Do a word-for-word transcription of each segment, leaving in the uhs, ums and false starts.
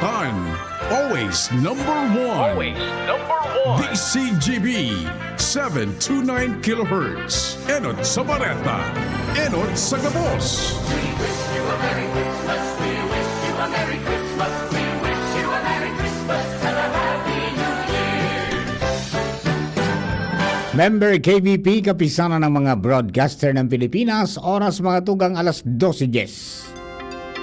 Tan, always number one. Always number one. D C G B, seven two nine kilohertz. Enot sa Bareta. Enot sa gabos. We wish you a Merry Christmas. We wish you a Merry Christmas. We wish you a Merry Christmas and a Happy New Year. Member K B P, Kapisanan ng mga Broadcaster ng Pilipinas, oras mga tugang alas dose dyes.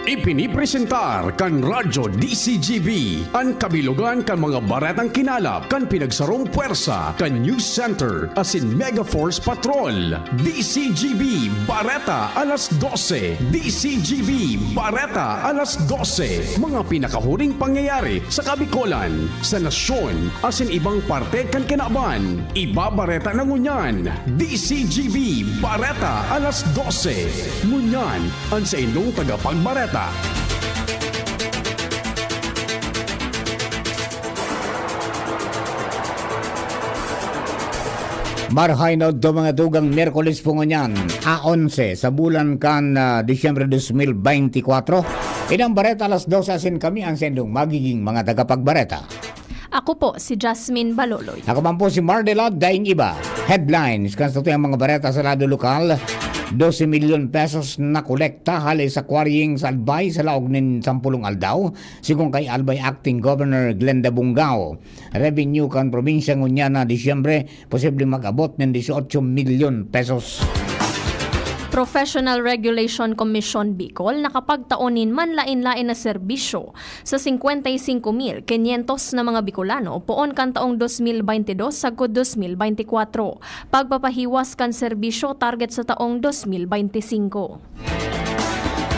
Ipinipresentar kan Radyo D C G B an kabilogan kan mga baretang kinalap kan pinagsarong pwersa kan News Center asin Mega Force Patrol. D C G B Bareta alas dose. D C G B Bareta alas dose. Mga pinakahuring pangyayari sa Kabikolan, sa nasyon, asin ibang parte kan kinaban. Ibabareta na ngunyan. D C G B Bareta alas dose. Ngunyan, an saindong tagapagbareta. Marahay na udto, mga tugang, Miyerkules po ngunyan, a onse sa bulan kan, ah, Disyembre dos mil beintikwatro. Inang bareta alas dose asin kami an saindong magiging mga tagapagbareta. Ako po si Jasmine Baloloy. Ako man po si Mardelot Daing Iba. Headlines kan satuyang mga bareta sa lado lokal. Dose milyon pesos na kolekta hale sa quarrying sa Albay sa laog nin sampulong aldaw, sigon kay Albay Acting Governor Glenda Bungao. Revenue kan probinsya ngunyan na Disyembre, posibleng mag-abot nin disyotso milyon pesos. Professional Regulation Commission Bicol nakapagtao nin manlaen-laen na serbisyo sa singkwenta y singko mil kinyentos na mga Bicolano poon kan taong dos mil baynte dos sagkod dos mil baynte kwatro. Pagpapahiwas kan serbisyo target sa taong dos mil baynte singko.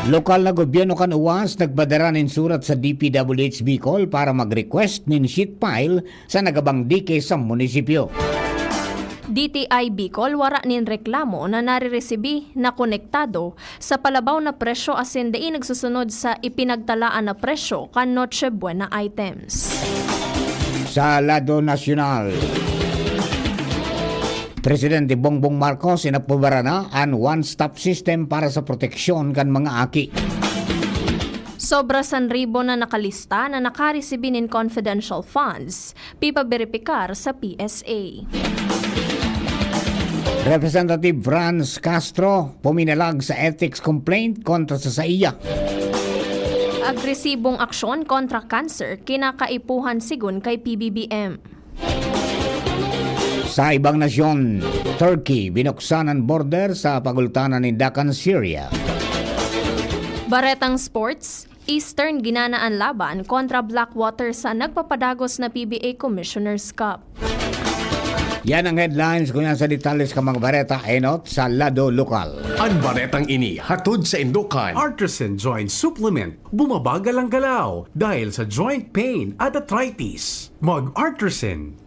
Lokal na gobyerno kan UAS nagpadara nin surat sa D P W H Bicol para mag-request nin sheet pile sa nagabang dike sa munisipyo. D T I Bicol wara nin reklamo na nariresibi na konektado sa palabaw na presyo asin dai nagsusunod sa ipinagtalaan na presyo kan Noche Buena items. Sa lado nasyonal, Presidente Bongbong Marcos inaprobaran na an one-stop system para sa proteksyon kan mga aki. Sobra san ribo na nakalista na nakaresibi nin confidential funds, pipaberipikar sa P S A. Representative Franz Castro puminalag sa ethics complaint kontra sa saiya. Agresibong aksyon kontra cancer kinakaipuhan sigon kay P B B M. Sa ibang nasyon, Turkey binuksan an border sa pagultanan ninda kan Syria. Baretang sports, Eastern ginana an laban kontra Blackwater sa nagpapadagos na P B A Commissioner's Cup. Yan ang headlines. Ngunyan sa detalles kan mga bareta, enot sa lado lokal. An baretang ini hatod saindo kan Artisan Joint Supplement. Bumabagal ang galaw dahil sa joint pain at arthritis. Mag-Artisan.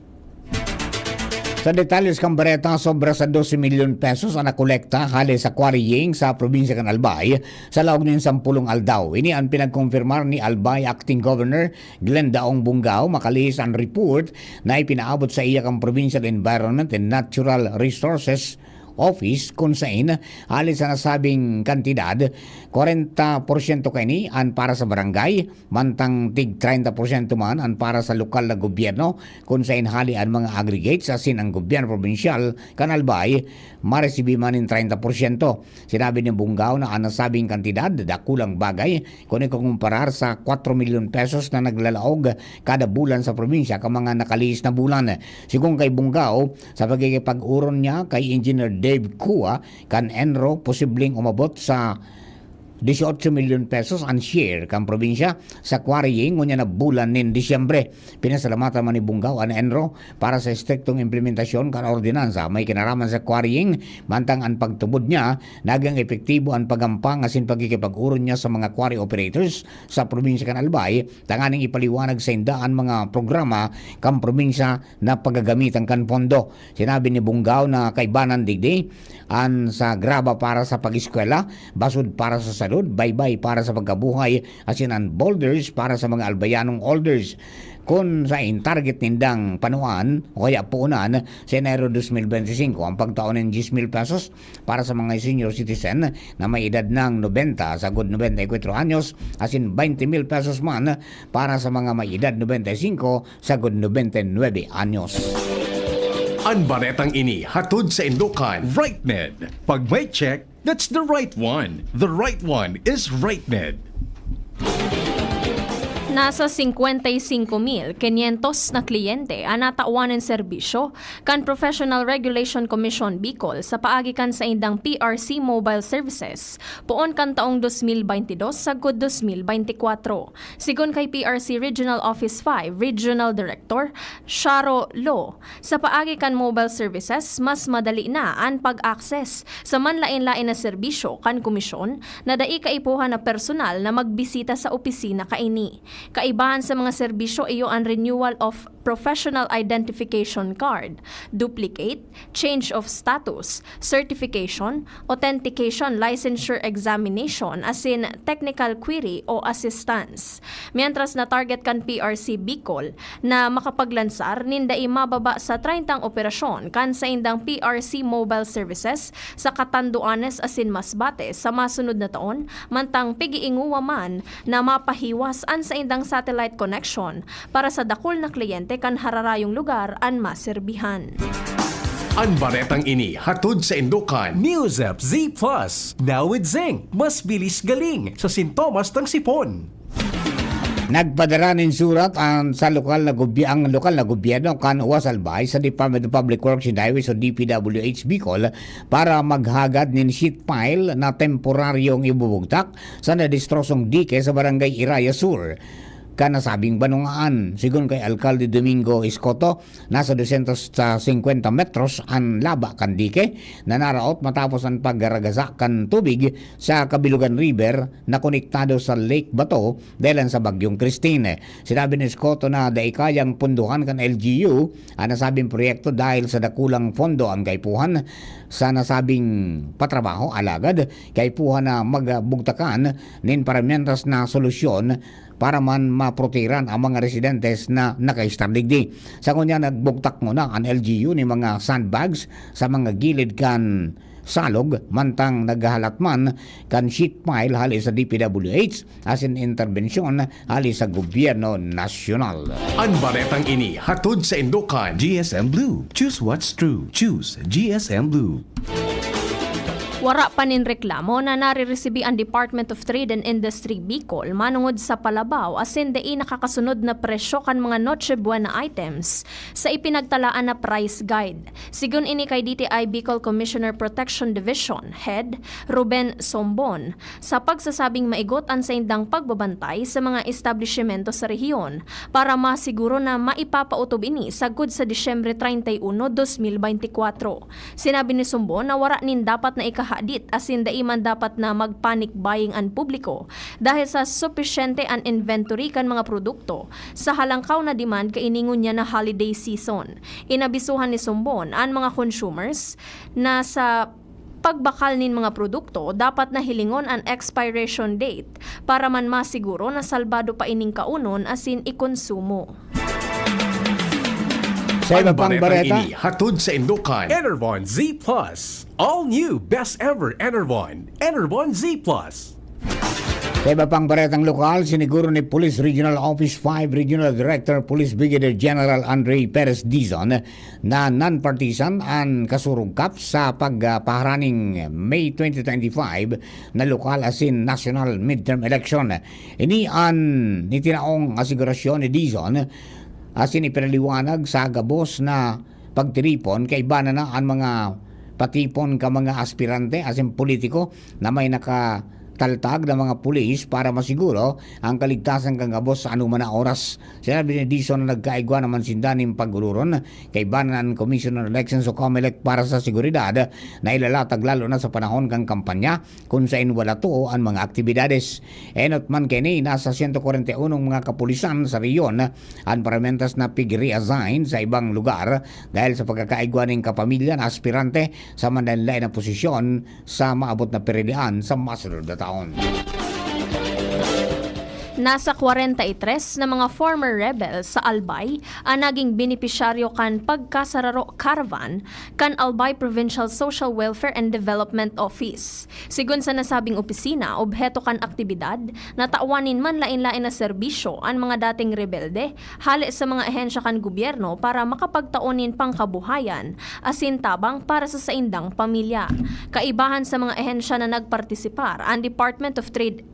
Sa detalles kan bareta, sobra sa dose milyon pesos an nakolekta hale sa quarrying sa probinsya kan Albay sa laog nin sampulong aldaw. Ini an pinagkompirmar ni Albay Acting Governor Glenda Ong Bungao makalihis an report na ipinaabot sa iya kan Provincial Environment and Natural Resources Office, kun sain hale sa nasabing kantidad, kwarenta porsyento kaini an para sa barangay, mantang tig treinta porsyento man an para sa lokal na gobyerno, kun sain hale an mga aggregates asin ang gobyerno probinsyal kan Albay maresibi man nin treinta porsyento. Sinabi ni Bungao na an nasabing kantidad dakulang bagay kun ikukumparar sa kwatro milyon pesos na naglalaog kada bulan sa probinsya kan mga nakalihis na bulan. Sigon kay Bungao, sa pakikipag-oron niya kay Engineer Dave Cua kan ENRO, posibleng umabot sa dieciocho milyon pesos an share kan probinsya sa quarrying ngunyan na bulan nin Disyembre. Pinasalamatan man ni Bungao an ENRO para sa estriktong implementasyon kan ordinansa may kinaraman sa quarrying, mantang an pagtubod niya, naging epektibo an pagampang asin pakikipag-oron niya sa mga quarry operators sa probinsya kan Albay, tanganing ipaliwanag sainda an mga programa kan probinsya na pagagamitan kan pondo. Sinabi ni Bungao na kaibanan digdi an sa graba para sa pag-eskwela, basod para sa Road, Baybay para sa Pagkabuhay, asin an Boulders para sa mga Albayanong Holders. Kun sa in target nindang panuan o kaya puunan sa Enero dos mil bente singko, ang pagtao nin diyes mil pesos para sa mga senior citizen na may edad ng nobenta sagud nobenta y kwatro anyos, asin baynte mil pesos man para sa mga may edad nobenta y singko sagud nobenta y nuebe anyos. An baretang ini hatod sa Indokan. RightMed. Pag may check, that's the right one. The right one is RightMed. Nasa singkwenta y singko mil kinyentos na kliyente an natawan nin serbisyo kan Professional Regulation Commission Bicol sa paagi kan saindang P R C Mobile Services, poon kan taong dos mil baynte dos sagkod dos mil baynte kwatro. Sigon kay P R C Regional Office five Regional Director Sharo Lo, sa paagi kan mobile services, mas madali na an pag-access sa manlaen-laen na serbisyo kan komisyon na dai kaipuhan na personal na magbisita sa opisina kaini. Kaibahan sa mga serbisyo iyo an renewal of professional identification card, duplicate, change of status, certification, authentication, licensure examination, asin technical query o assistance. Mientras na target kan P R C Bicol na makapaglansar nin dai mababa sa treintang operasyon kan saindang P R C Mobile Services sa Catanduanes asin Masbate sa masunod na taon, mantang pig-iingowa man na mapahiwas an saindang satellite connection para sa dakul na kliyente kan hararayong lugar an maserbihan. An baretang ini hatod sa Indokan. News App Z Plus, now with zinc. Mas bilis galing sa sintomas ng sipon. Nagpadara nin surat ang sa lokal na gobye-, ang lokal na gobyerno kan Uwasalbay sa Department of Public Works and Highways o D P W H Bicol para maghagad nin sheet pile na temporaryong ibubugtak sa nadistrosong dike sa Barangay Iraya Sur kan nasabing banungaan. Sigon kay Alkalde Domingo Escoto, nasa dosyentos singkwenta metros an laba kan dike na naraot matapos an paggaragasa kan tubig sa Kabilugan River na konektado sa Lake Bato dahelan sa Bagyong Christine. Sinabi ni Escoto na dai kayang punduhan kan L G U an nasabing proyekto dahil sa dakulang pondo ang kaipuhan sa nasabing patrabaho, alagad kaipuhan na magbugtakan nin paramientras na solusyon para man maprotehiran ang mga residentes na nakaistar digdi. Sa ngunyan, nagbugtak nguna an L G U nin mga sandbags sa mga gilid kan salog, mantang naghahalat man kan sheet pile hali sa D P W H asin interbensyon hali sa gobyerno nasyonal. An baretang ini hatod sa Indokan. G S M Blue. Choose what's true. Choose G S M Blue. Wara pa nin reklamo na nariresibi an Department of Trade and Industry Bicol manongod sa palabaw asin dai nakakasunod na presyo kan mga Noche Buena items sa ipinagtalaan na price guide. Sigon ini kay D T I Bicol Commissioner Protection Division Head Ruben Sombon, sa pagsasabing maigot an saindang pagbabantay sa mga establisyemento sa rehiyon para masiguro na maipapautob ini sagkod sa Disyembre treinta y uno, dos mil beintikwatro. Sinabi ni Sumbon na wara nin dapat na ikahadit asin dai man dapat na mag-panic buying an publiko dahil sa supisyente an inventory kan mga produkto sa halangkaw na demand kaini ngunyan na holiday season. Inabisuhan ni Sumbon an mga consumers na sa pagbakal nin mga produkto, dapat na hilingon an expiration date para man masiguro na salbado pa ining kaunon asin ikonsumo. Sa iba pang bareta, ini hatod sa Indokan. Enervon Z Plus. All new, best ever Enervon. Enervon Z Plus. Sa iba pang baretang lokal, siniguro ni Police Regional Office five Regional Director Police Brigadier General Andre Perez Dizon na non-partisan an kasurog kap sa pagpaharaning May twenty twenty-five na lokal asin national midterm election. Ini an itinaong asigurasyon ni Dizon asin ipinaliwanag sa gabos na pagtiripon kaiba na an mga patipon ka mga aspirante asin politiko na may nakataltag na mga pulis para masiguro ang kaligtasan kan gabos sa anoman na oras. Sinabi ni Dizon na nagkaigwa naman sinda nin pag-ororon kaiba na an Commission on Elections o COMELEC para sa seguridad na ilalatag lalo na sa panahon kan kampanya kun sain wala too an mga aktibidades. Enot man kaini, nasa siyento kwarenta y unong mga kapulisan sa rehiyon an paramientras na pig-reassign sa ibang lugar dahil sa pagkakaigwa nin kapamilya na aspirante sa manlaen-laen na posisyon sa maabot na pirilian sa masunod na taon. Nasa kwarenta y tres na mga former rebels sa Albay an naging benepisyaryo kan Pagkasararo Caravan kan Albay Provincial Social Welfare and Development Office. Sigon sa nasabing opisina, obheto kan aktibidad, natawan nin manlaen-laen na serbisyo an mga dating rebelde hale sa mga ahensya kan gobyerno para makapagtao nin pangkabuhayan asin tabang para sa saindang pamilya. Kaibahan sa mga ahensya na nagpartisipar, an Department of Trade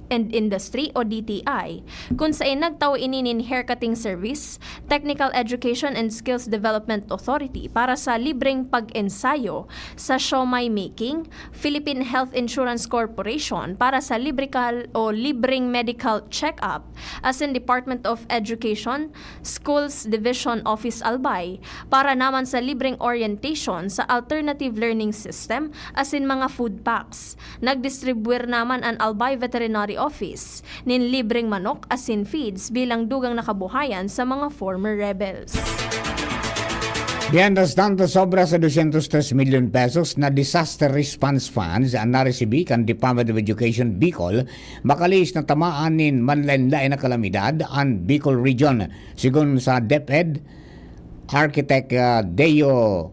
and Industry o D T I, kun saen nagtao ini nin haircutting service, Technical Education and Skills Development Authority para sa libreng pag-ensayo sa siomai making, Philippine Health Insurance Corporation para sa librikal o libreng medical check-up, asin Department of Education, Schools Division Office Albay, para naman sa libreng orientation sa alternative learning system asin mga food packs. Nagdistribwir naman an Albay Veterinary Office nin libreng manok asin feeds bilang dugang na kabuhayan sa mga former rebels. Mientras tanto, sobra sa dosyentos tres milyon pesos na disaster response funds an naresibi kan Department of Education Bicol, makalihis na tamaan nin manlaen-laen na kalamidad an Bicol Region. Sigon sa DepEd, Architect, ah, Deo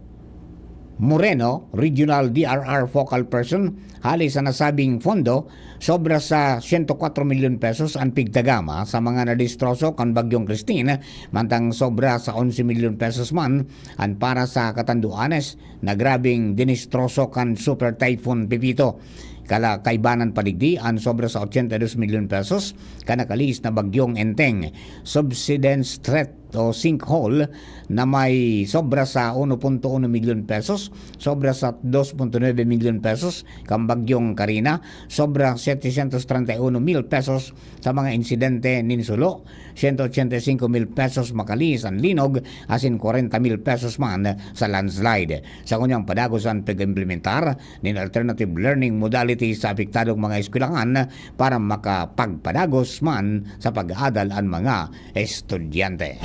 Moreno, Regional D R R Focal Person, hale sa nasabing fondo, sobra sa siyento kwatro milyon pesos an pigtagama sa mga nadistroso kan Bagyong Christine, mantang sobra sa onse milyon pesos man an para sa Catanduanes na grabeng dinistroso kan Super Typhoon Pepito. Kala-, kaibanan pa digdi an sobra sa ochenta y dos milyon pesos kan nakalihis na Bagyong Enteng. Subsidence threat o sinkhole na may sobra sa uno punto uno milyon pesos, sobra sa dos punto nuebe milyon pesos kan Bagyong Karina, sobra setecientos treinta y uno mil pesos sa mga insidente nin sulo, siyento ochenta y singko mil pesos makalihis an linog, asin kwarenta mil pesos man sa landslide. Sa ngunyan padagos an pag-implementar nin alternative learning modality sa apektadong mga eskwelahan para makapagpadagos man sa pag-aadal an mga estudyante.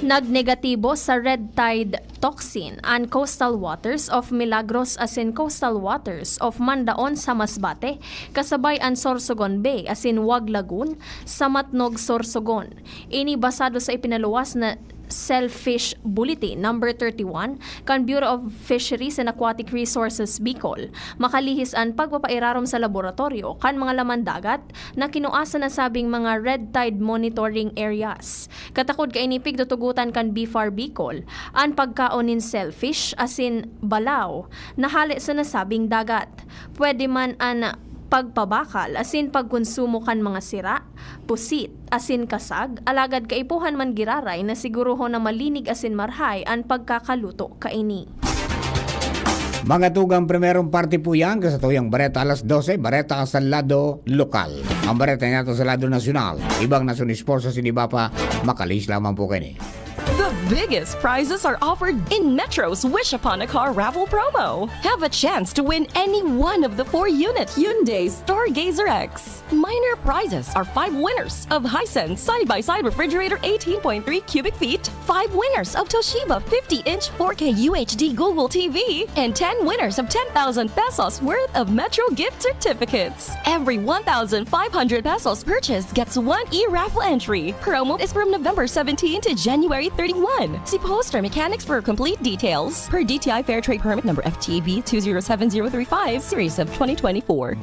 Nagnegatibo sa red tide toxin an coastal waters of Milagros asin coastal waters of Mandaon sa Masbate, kasabay an Sorsogon Bay asin Wag Lagoon sa Matnog, Sorsogon. Ini basado sa ipinaluwas na Sailfish Bulletin Number thirty-one kan Bureau of Fisheries and Aquatic Resources Bicol. Makalihis an pagpapairarom sa laboratoryo kan mga laman dagat na kinua sa nasabing mga red tide monitoring areas. Katakod kaini, pigtutugotan kan BFAR Bicol an pagkaon nin sailfish asin balaw na hale sa nasabing dagat. Pwede man an pagpabakal asin pagkonsumo kan mga sira, pusit, asin kasag, alagad kaipuhan man giraray na sigurohon na malinig asin marhay an pagkakaluto kaini. Mga tugang, primerong parte po yan, kasatuyang bareta alas dose, bareta sa lado lokal. Ang bareta nato sa lado nasyonal, ibang nasyon sports sa siniba pa, makalihis lamang po kaini. The biggest prizes are offered in Metro's Wish Upon a Car raffle promo. Have a chance to win any one of the four-unit Hyundai Stargazer X. Minor prizes are five winners of Hisense side-by-side refrigerator eighteen point three cubic feet, five winners of Toshiba fifty-inch four K U H D Google T V, and ten winners of ten thousand pesos worth of Metro gift certificates. Every one thousand five hundred pesos purchase gets one e-raffle entry. Promo is from November seventeen to January thirty-one. See poster mechanics for complete details. Per D T I Fair Trade Permit number F T B two zero seven zero three five, series of twenty twenty-four.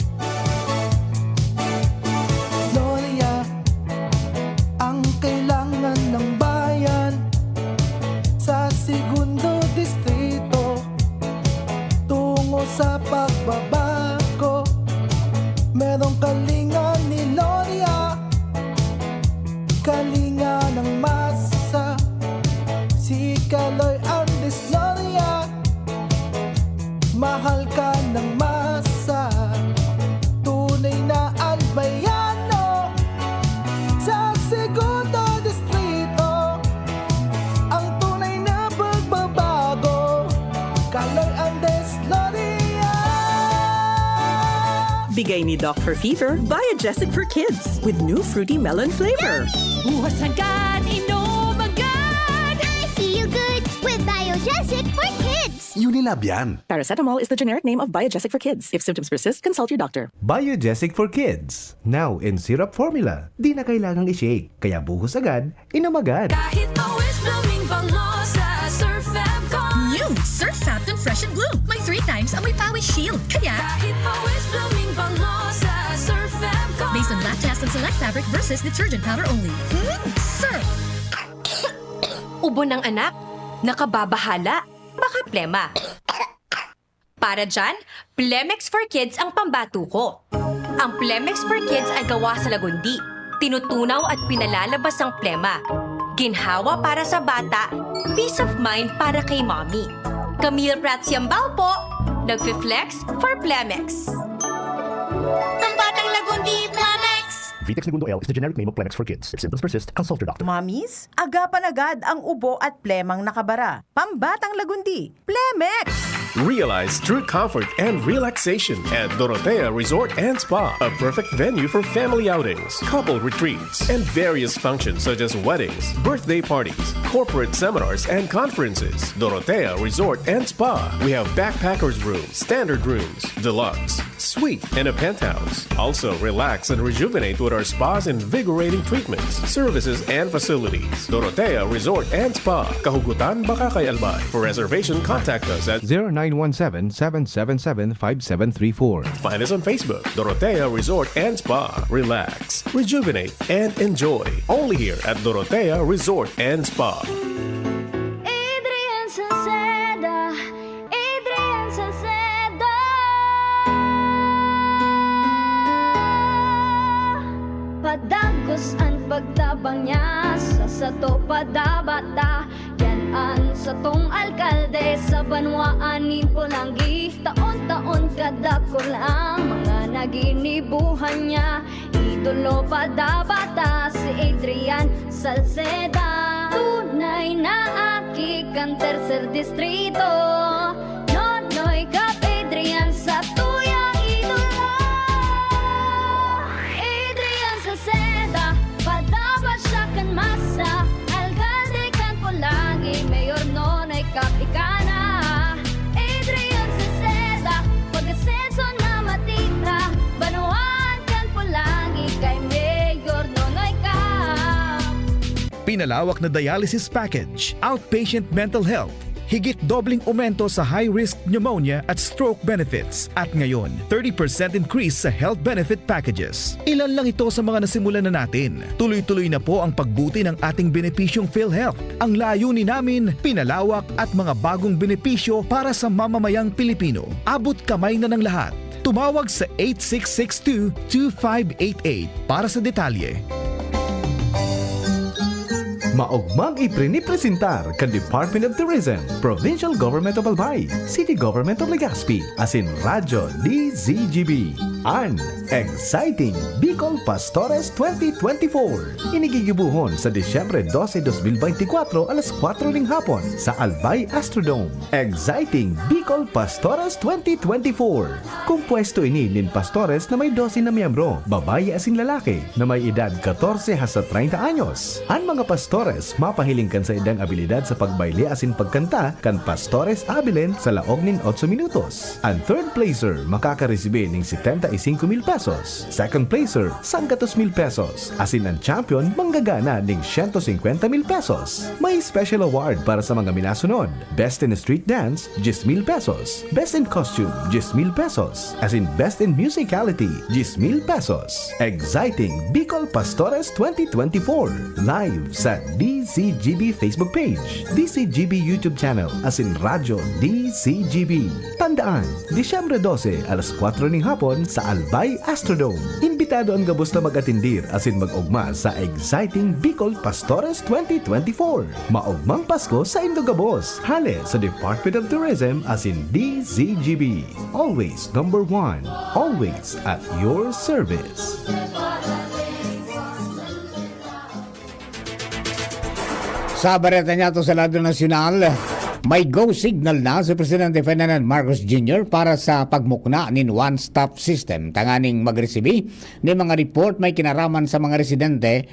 Gloria, ang kailangan ng bayan sa Segundo Distrito. Tungo sa pagbabago, merong kalinga ni Gloria, kalinga ng masa. Si Kaloy Andes Gloria, mahal ka ng masa. Tunay na Albayano sa Segundo Distrito, ang tunay na pagbabago. Kaloy Andes Gloria. Bigay ni Doc for Fever, Biogesic for Kids with new fruity melon flavor. Buhas agad, inom agad! I feel good with Biogesic for Kids. Unilab yan. Paracetamol is the generic name of Biogesic for kids. If symptoms persist, consult your doctor. Biogesic for Kids. Now in syrup formula. Di na kailangang i-shake. Kaya buhos agad, inom agad. Kahit pawis blooming bango sa Surf Fab Con. New Surf Fab Con Fresh and Bloom. May three times amoy pawis shield. Kaya, Kahit pawis blooming bango sa Surf Fab Con. Based on lab test and select fabric versus detergent powder only. Hmm, Surf! Ubo ng anak? Nakababahala? Baka plema? Para dyan, Plemex for Kids ang pambato ko. Ang Plemex for Kids ay gawa sa lagundi. Tinutunaw at pinalalabas ang plema. Ginhawa para sa bata, peace of mind para kay mommy. Camille Prats Yambao po, nagfi-flex for Plemex. Ang batang lagundi, Plemex! Vitex Negundo L is the generic name of Plemex for kids. If symptoms persist, consult your doctor. Mommies, agapan agad ang ubo at plemang nakabara. Pambatang lagundi, Plemex! Realize true comfort and relaxation at Dorotea Resort and Spa, a perfect venue for family outings, couple retreats, and various functions such as weddings, birthday parties, corporate seminars, and conferences. Dorotea Resort and Spa. We have backpackers room, standard rooms, deluxe, suite, and a penthouse. Also, relax and rejuvenate with our spa's invigorating treatments, services, and facilities. Dorotea Resort and Spa, Kahugutan, Bacacay, Albay. For reservation, contact us at zero nine one seven, seven seven seven, five seven three four. Find us on Facebook, Dorotea Resort and Spa. Relax, rejuvenate, and enjoy. Only here at Dorotea Resort and Spa. Adrian Salceda, Adrian Salceda. Padagos an pagtabang niya sa sato padabata. Yan an satong alkalde sa banwaan nin Polangui. Taon-taon kadakul ang mga naginibuhan niya. Idolo padabata si Adrian Salceda. Tunay na aki kan tercer distrito. Nonoy Cap Adrian sa tuyang idolo. Adrian Salceda, padaba siya kan masa. Alkalde kan Polangui, Mayor Nonoy Cap ika na. Adrian Salceda, pag-asenso na matira. Banwaan kan Polangui kay Mayor Nonoy Cap. Pinalawak na dialysis package, outpatient mental health, higit dobleng aumento sa high-risk pneumonia at stroke benefits, at ngayon, thirty percent increase sa health benefit packages. Ilan lang ito sa mga nasimulan na natin. Tuloy-tuloy na po ang pagbuti ng ating benepisyong PhilHealth. Ang layunin namin, pinalawak at mga bagong benepisyo para sa mamamayang Pilipino. Abot kamay na ng lahat. Tumawag sa eight six six two, two five eight eight para sa detalye. Maogmang iprinipresentar kan Department of Tourism, Provincial Government of Albay, City Government of Legazpi, asin Radyo D Z G B, an Exciting Bicol Pastores twenty twenty-four. Ini gigibohon sa Disyembre dose, dos mil beintikwatro, alas kwatro ning hapon sa Albay Astrodome. Exciting Bicol Pastores twenty twenty-four. Kompuesto ini nin pastores na may dose na miyembro, babayi asin lalaki, na may edad katorse hasta treinta anyos. An mga pastores mapahiling kan saindang abilidad sa pagbayle asin pagkanta kan Pastores Abilene sa laog nin otso minutos. An third placer makakaresibi nin setenta y cinco mil pesos, second placer, sanggatos mil pesos, asin an champion manggagana nin siyento singkwenta mil pesos. May special award para sa mga minasunod: Best in Street Dance, diyes mil pesos. Best in Costume, diyes mil pesos. Asin Best in Musicality, diyes mil pesos. Exciting Bicol Pastores twenty twenty-four. Live sa D Z G B Facebook page, D Z G B YouTube channel, asin Radyo D Z G B. Tandaan, Disyembre dose, alas kwatro ning hapon sa Albay Astrodome. Imbitado an gabos na mag-atendir asin mag-ogma sa Exciting Bicol Pastores twenty twenty-four. Maogmang Pasko sa indo gabos. Hale sa Department of Tourism asin D Z G B. Always number one. Always at your service. Sa bareta niya to sa Radyo Nasyonal, may go signal na si Presidente Ferdinand Marcos Junior para sa pagmukna nin one-stop system tanganing magresibi nin mga report may kinaraman sa mga residente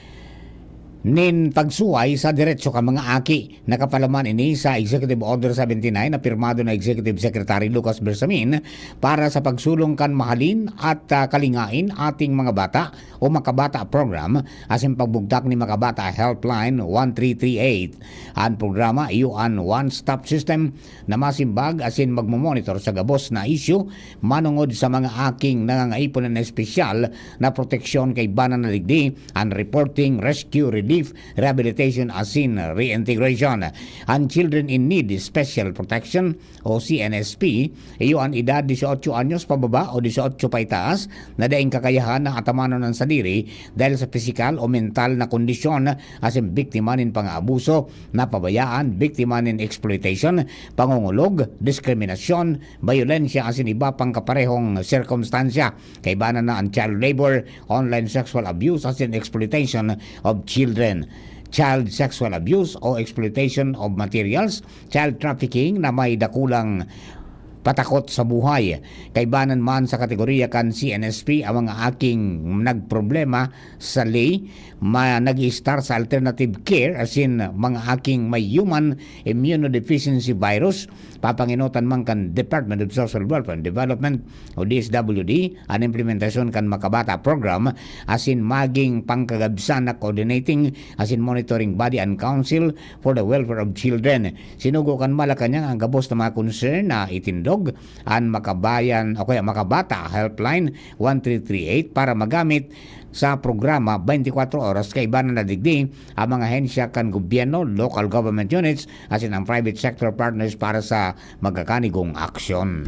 nin pagsuway sa deretso kan mga aki. Nakapalaman ini sa Executive Order seventy-nine na pirmado na Executive Secretary Lucas Bersamin para sa pagsulong kan Mahalin at, ah, Kalingain Ating Mga Bata o Makabata Program asin pagbugtak ni Makabata Helpline one three three eight. An programa iyo an one-stop system na masimbag asin magmomonitor sa gabos na isyu manongod sa mga aking nangangaipo nin espesyal na proteksyon, kaibanan na digdi an reporting, rescue, relief, rehabilitation asin reintegration. An Children in Need Special Protection o C N S P, iyo an edad dieciocho anyos pababa o dieciocho paitaas na daing kakayahan na atamanon an sadiri dahil sa pisikal o mental na kondisyon asin biktima nin pang-aabuso, napabayaan, biktima nin exploitation, pangongolog, diskriminasyon, bayolensya asin iba pang kaparehong sirkumstansya. Kaibanan na an child labor, online sexual abuse asin exploitation of children, child sexual abuse o exploitation of materials, child trafficking na may dakulang patakot sa buhay. Kaibanan man sa kategorya kan C N S P ang mga aking nagproblema sa lay, ma-, nag-i-star sa alternative care, asin mga aking may human immunodeficiency virus, papangenotan man kan Department of Social Welfare and Development o D S W D an implementasyon kan Makabata Program, asin maging pangkagabsan na coordinating asin monitoring body and council for the welfare of children. Sinugo kan Malacañang ang gabos na mga concern na itindog an Makabayan o kaya Makabata Helpline one three three eight para magamit sa programa twenty-four oras, kaibanan na digdi ang mga ahensya kan gobyerno, local government units, asin ang private sector partners para sa magkakanigong aksyon.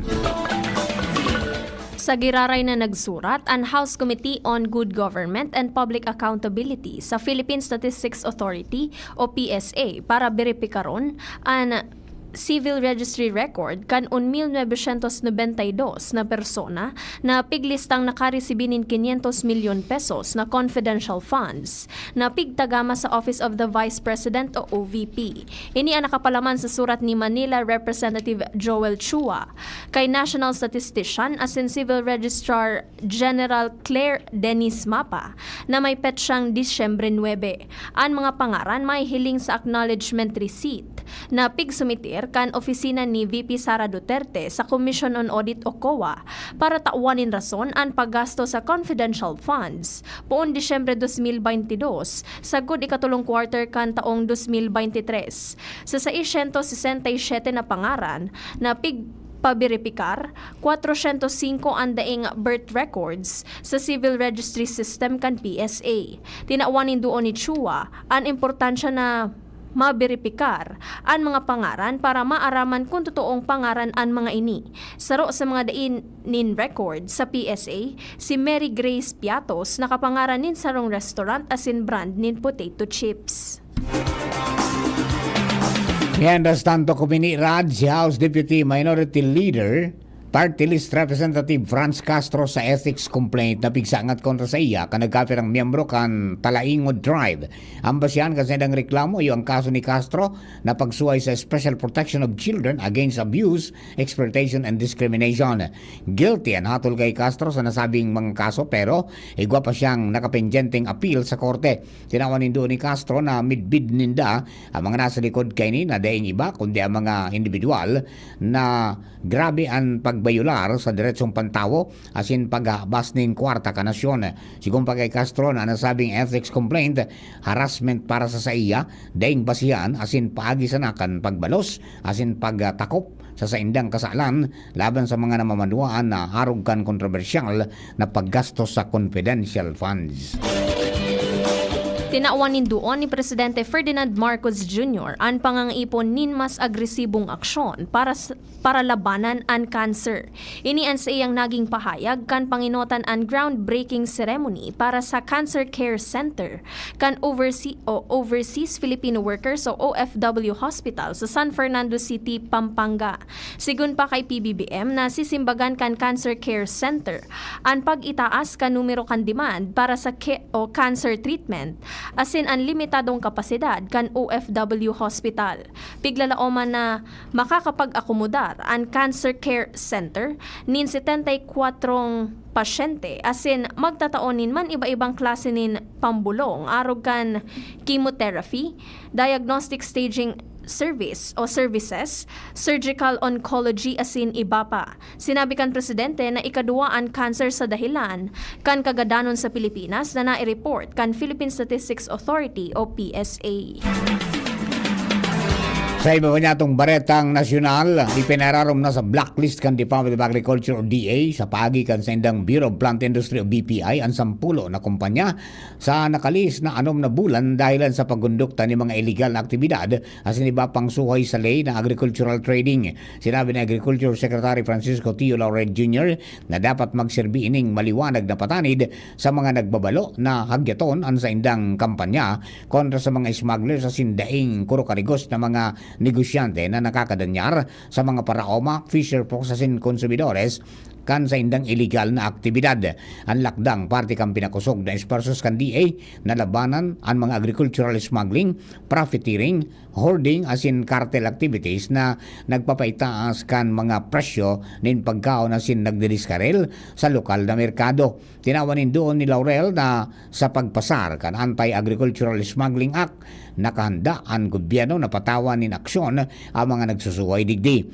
Sa giraray na nagsurat an House Committee on Good Government and Public Accountability sa Philippine Statistics Authority o P S A para beripikaron an civil registry record kan un mil novecientos nobenta y dos na persona na piglistang nakaresibi nin quinientos milyon pesos na confidential funds na pigtagama sa Office of the Vice President o O V P. Ini an nakapalaman sa surat ni Manila Representative Joel Chua kay National Statistician asin Civil Registrar General Claire Denise Mapa na may petsang Disyembre nuebe. An mga pangaran may hiling sa acknowledgement receipt na pigsumitir kan opisina ni V P Sara Duterte sa Commission on Audit o COA para tawan nin rason an paggasto sa confidential funds poon Disyembre dos mil baynte dos, sagkod ikatolong quarter kan taong dos mil baynte tres. Sa seiscientos sesenta y siete na pangaran na pigpaberipikar, kwatrosyentos singko an daing birth records sa civil registry system kan P S A. Tinawan nin duon ni Chua an importansya na maberipikar an mga pangaran para maaraman kun totoong pangaran an mga ini. Saro sa mga dai nin record sa P S A, si Mary Grace Piatos, nakapangaran nin sarong restaurant asin brand nin potato chips. Mientras tanto, kumini rad si House Deputy Minority Leader, Party List Representative Franz Castro sa ethics complaint na pigsangat kontra sa iya kan nagkapirang miyembro kan Talaingod Tribe. Ang basihan kan saindang reklamo iyo ang kaso ni Castro na pagsuway sa Special Protection of Children Against Abuse, Exploitation and Discrimination. Guilty an hatol kay Castro sa nasabing mga kaso, pero igwa pa siyang nakapendyenteng apil sa korte. Tinawan nindo ni Castro na midbid ninda ang mga nasa likod kaini na daing iba kundi ang mga indibidwal na grabe an pagbayolar sa deretsong pantawo asin paghabas nin kwarta kan nasyon. Sigon pa kay Castro na nasabing ethics complaint, harassment para sa saiya, daing basihan asin paagi sana kan pagbalos asin pagtakop sa saindang kasalan laban sa mga namamanwaan na arog kan kontrobersyal na paggastos sa confidential funds. Tinawan nin duon ni Presidente Ferdinand Marcos Junior an pangangaipon nin mas agresibong aksyon para s-, para labanan an cancer. Ini an saiyang naging pahayag kan panginotan an groundbreaking ceremony para sa Cancer Care Center kan Overse-, o Overseas Filipino Workers o O F W Hospital sa San Fernando City, Pampanga. Sigon pa kay P B B M, nasisimbagan kan Cancer Care Center an pag-itaas kan numero kan demand para sa ca-, o cancer treatment asin an limitadong kapasidad kan O F W Hospital. Piglalaoman na makakapag-akomodar an Cancer Care Center nin setenta y kwatro pasyente asin magtatao nin man-iba-ibang klase nin pambolong arog kan chemotherapy, diagnostic staging service o services, surgical oncology asin iba pa. Sinabi kan presidente na ikaduwa an cancer sa dahelan kan kagadanon sa Pilipinas na nai-report kan Philippine Statistics Authority o P S A. Sa iba pa niyatong baretang nasyonal, ipinararom na sa blacklist kan Department of Agriculture o D A sa paagi kan saindang Bureau of Plant Industry o B P I an sampulo na kumpanya sa nakalis na anom na bulan dahilan sa pagkondukta nin mga iligal na aktibidad asin iba pang suhay sa ley na agricultural trading. Sinabi ni Agriculture Secretary Francisco Tio Laurel Junior na dapat magserbi ining maliwanag na patanid sa mga nagbabalo na hagyaton an saindang kampanya kontra sa mga smugglers asin daing kurukarigos na mga negosyante na nakakadanyar sa mga paraoma, fisherfolks asin konsumidores kan saindang iligal na aktibidad. An lakdang parte kan pinakosog na esfuerzos kan D A na labanan an mga agricultural smuggling, profiteering, hoarding asin cartel activities na nagpapaitaas kan mga presyo nin pagkaon asin nagdidiskarel sa lokal na merkado. Tinawan nin duon ni Laurel na sa pagpasar kan Anti-Agricultural Smuggling Act, nakahanda an gobyerno na patawan nin aksyon ang mga nagsusuway digdi.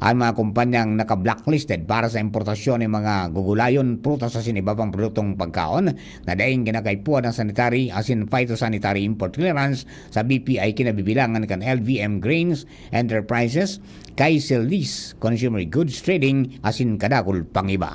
Ang mga kumpanyang naka-blacklisted para sa importasyon ng mga gugulayon, prutas asin iba pang produktong pagkaon na daing kinakaipuhan ng sanitary asin phytosanitary import clearance sa B P I kinabibilangan kan L V M Grains Enterprises, Kaiselis Consumer Goods Trading asin kadakul pang iba.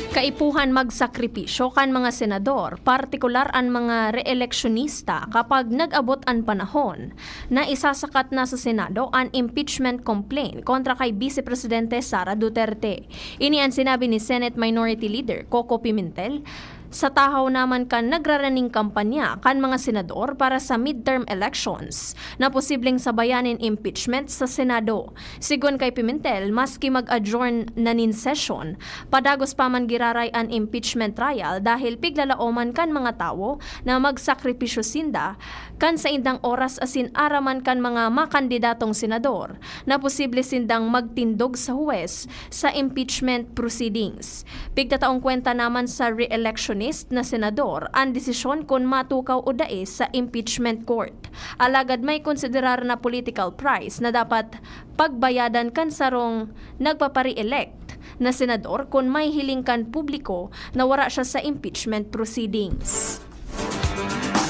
Kaipuhan magsakripisyo kan mga senador, partikular an mga re-eleksyonista, kapag nag-abot an panahon na isasakat na sa Senado an impeachment complaint kontra kay Vice Presidente Sara Duterte. Ini an sinabi ni Senate Minority Leader Coco Pimentel sa tahaw naman kan nagraraning kampanya kan mga senador para sa midterm elections na posibleng sabayan nin impeachment sa Senado. Sigon kay Pimentel, maski mag-adjourn na nin session, padagos pa man giraray an impeachment trial dahil piglalaoman kan mga tawo na magsakripisyo sinda kan saindang oras asin aram man kan mga makandidatong senador na posible sindang magtindog sa huwes sa impeachment proceedings. Pigtataong kwenta naman sa re-electionist na senador an desisyon kun matukaw o dai sa impeachment court. Alagad may konsiderar na political price na dapat pagbayadan kan sarong nagpapare-elect na senador kun may hiling kan publiko na wara siya sa impeachment proceedings.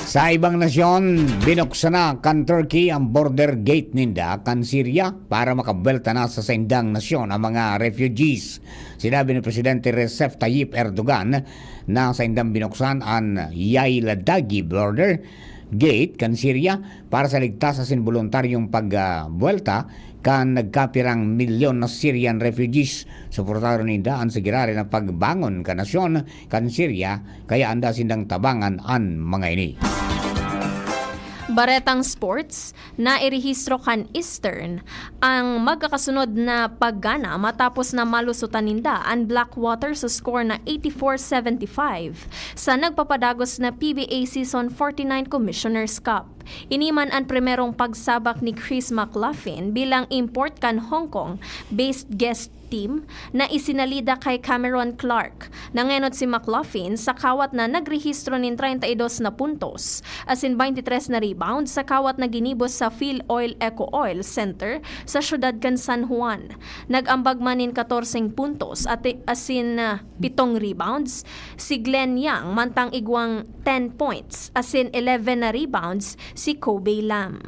Sa ibang nasyon, binuksan na kan Turkey ang border gate ninda kan Syria para makabuwelta na sa saindang nasyon ang mga refugees. Sinabi ni Presidente Recep Tayyip Erdogan na saindang binuksan an Yayladagi border gate kan Syria para sa ligtas asin boluntaryong pagbuwelta kan nagkapirang milyon na Syrian refugees. Suportado ninda an sa giraray na pagbangon kan nasyon kan Syria, kaya handa sindang tabangan an mga ini. Baretang sports, nairehistro kan Eastern ang magkakasunod na paggana matapos na malusotan ninda an Blackwater sa score na eighty-four seventy-five sa nagpapadagos na P B A Season forty-nine Commissioner's Cup. Ini man an primerong pagsabak ni Chris McLaughlin bilang import kan Hong Kong-based guest team na isinalida kay Cameron Clark. Nangenot si McLaughlin sa kawat na nagrehistro nin treinta y dos na puntos, asin baintitres na rebound sa kawat na ginibo sa Phil Oil Eco Oil Center sa siyudad kan San Juan. Nag-ambag man nin katorseng puntos at asin, ah, pitong rebounds si Glenn Young, mantang igwang ten points asin eleven na rebounds si Kobe Lam.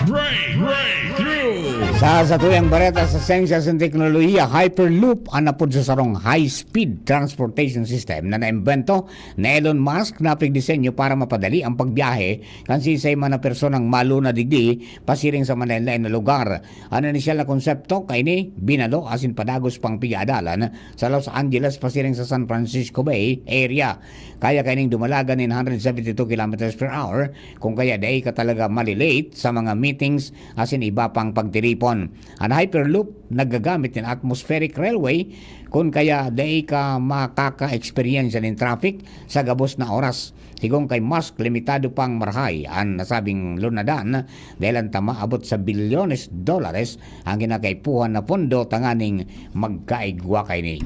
Break, breakthrough. Sa satuyang bareta sa siyensya at teknolohiya, Hyperloop an napod sa sarong high-speed transportation system na naimbento ni Elon Musk na pigdisenyo para mapadali ang pagbiyahe kan siisay man na personang maluna digdi pasiring sa manlaen-laen na lugar. An inisyal na konsepto kaini, binalo asin padagos pang pigaadalan sa Los Angeles pasiring sa San Francisco Bay Area. Kaya kaining dumalagan nin hundred seventy-two kilometers per hour, kung kaya dai ka talaga mali-late sa mga meetings asin iba pang pagtiripon. An Hyperloop nagagamit nin atmospheric railway, kun kaya dai ka makaka-eksperyensya nin traffic sa gabos na oras. Sigon kay Musk, limitado pang marahay an nasabing lunadan dahel an ta maabot sa bilyones dolares an kinakaipuhan na pondo tanganing magkaigwa kaini.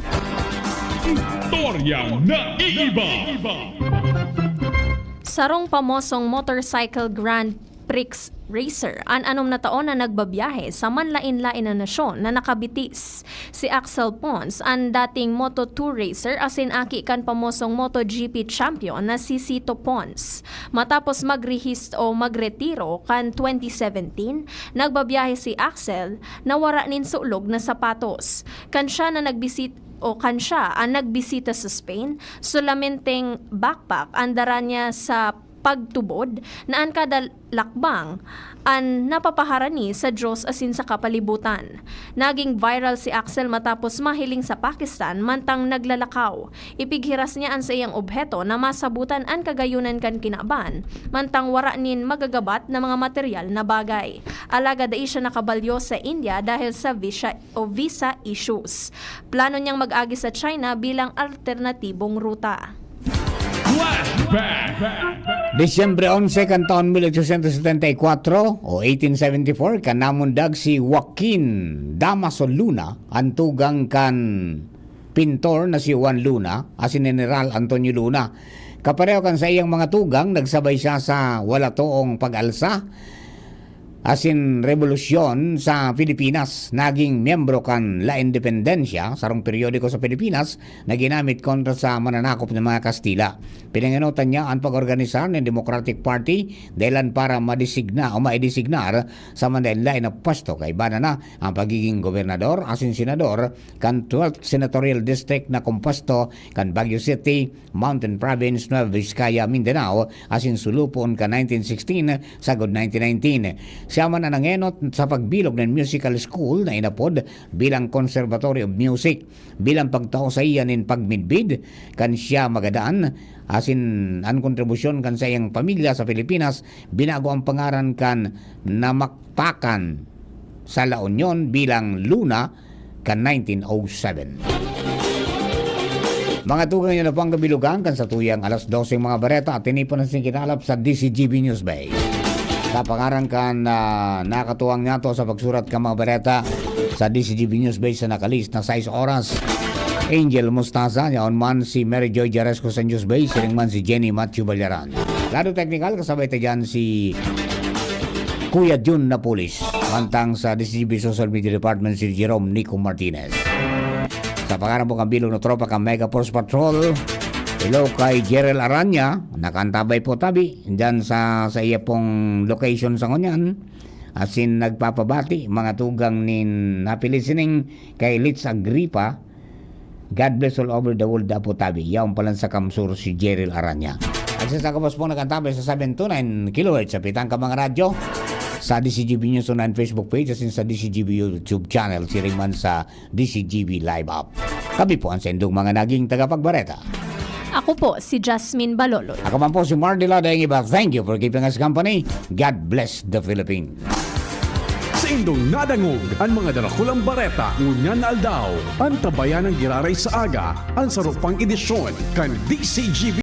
Istorya na iiba. Sarong pamosong motorcycle Grand Prix racer an anom na taon na nagbabiyahe sa manlaen-laen na nasyon na nakabitis. Si Axel Pons, an dating Moto two racer asin aki kan pamosong MotoGP champion na si Sito Pons. Matapos magrehist o magretiro kan twenty seventeen, nagbabiyahe si Axel na wara nin sulog na sapatos. Kan siya na nagbisit-, o kan siya an nagbisita sa Spain, solamenteng backpack an dara niya sa pagtubod na an kada lakbang an napapaharani sa Diyos asin sa kapalibutan. Naging viral si Axel matapos mahiling sa Pakistan mantang naglalakaw. Ipighiras niya an saiyang obheto na masabutan an kagayonan kan kinaban, mantang wara nin magagabat na mga material na bagay. Alagad dai siya nakabalyo sa India dahil sa visa o visa issues. Plano niyang mag-agi sa China bilang alternatibong ruta. Flashback. Disyembre onse kan taon mil ochocientos setenta y cuatro o eighteen seventy-four, kan namundag si Joaquin Damaso Luna, an tugang kan pintor na si Juan Luna asin General Antonio Luna. Kapareho kan saiyang mga tugang, nagsabay siya sa wala toong pag-alsa asin rebolusyon sa Pilipinas. Naging miyembro kan La Independencia, sarong peryodiko sa Pilipinas na ginamit kontra sa mananakop na mga Kastila. Pinangenotan niya an pag-organisar nin Democratic Party dahilan para madesigna o maidesignar sa manlaen-laen na pwesto. Kaiba na na ang pagiging gobernador asin senador kan twelfth Senatorial District na komposto kan Baguio City, Mountain Province, Nueva Vizcaya, Mindanao, asin Sulu poon kan nineteen sixteen sagod nineteen nineteen. Siya man an nangenot sa pagbilog nin musical school na inapod bilang Conservatory of Music. Bilang pagtao saiya nin pagmidbid kan siya magadan, asin an kontribusyon kan saiyang pamilya sa Pilipinas, binago ang pangaran kan Namakpakan sa La Union bilang Luna kan nineteen oh seven. Mga tugang, yan na po ang kabilugan kan satuyang alas dose mga bareta at tinipon na sing kinalap sa D C G B News Base. Sa pangaran kan, ah, nakatuwang nato sa pagsurat kan mga bareta sa D C G B News Base sa nakalihis na sais oras, Angel Mostaza, yaon man si Mary Joy Jaresco sa News Base, siring man si Jenny Matthew Ballaran. Lado teknikal, kasabay ta dyan si Kuya Jun Napolis. Mantang sa D C G B Social Media Department, si Jerome Nico Martinez. Sa pangaran po kan bilog na tropa kan Mega Force Patrol, hello kay Jerel Aranya, nakantabay po tabi dyan sa, sa iya pong location sa ngunyan. Asin nagpapabati, mga tugang nin happy listening kay Litz Agripa. God bless all over the world, Apo Tabi. Yaon pa lang sa Kamsur si Jeril Aranya. At sa Sakabos po nakantabay sa seven two nine kilohertz sa pitang ka mga radyo, sa D C G B News Online Facebook page, asin sa D C G B YouTube channel, siring man sa D C G B Live App. Kami po ang saindong mga naging tagapagbareta. Ako po si Jasmine Baloloy. Ako man po si Mardy Ladayng Iba. Thank you for keeping us company. God bless the Philippines. Saindong nadangog an mga darakulang bareta ngunyan na aldaw. Antabayanan giraray sa aga an saro pang edisyon kan D C G B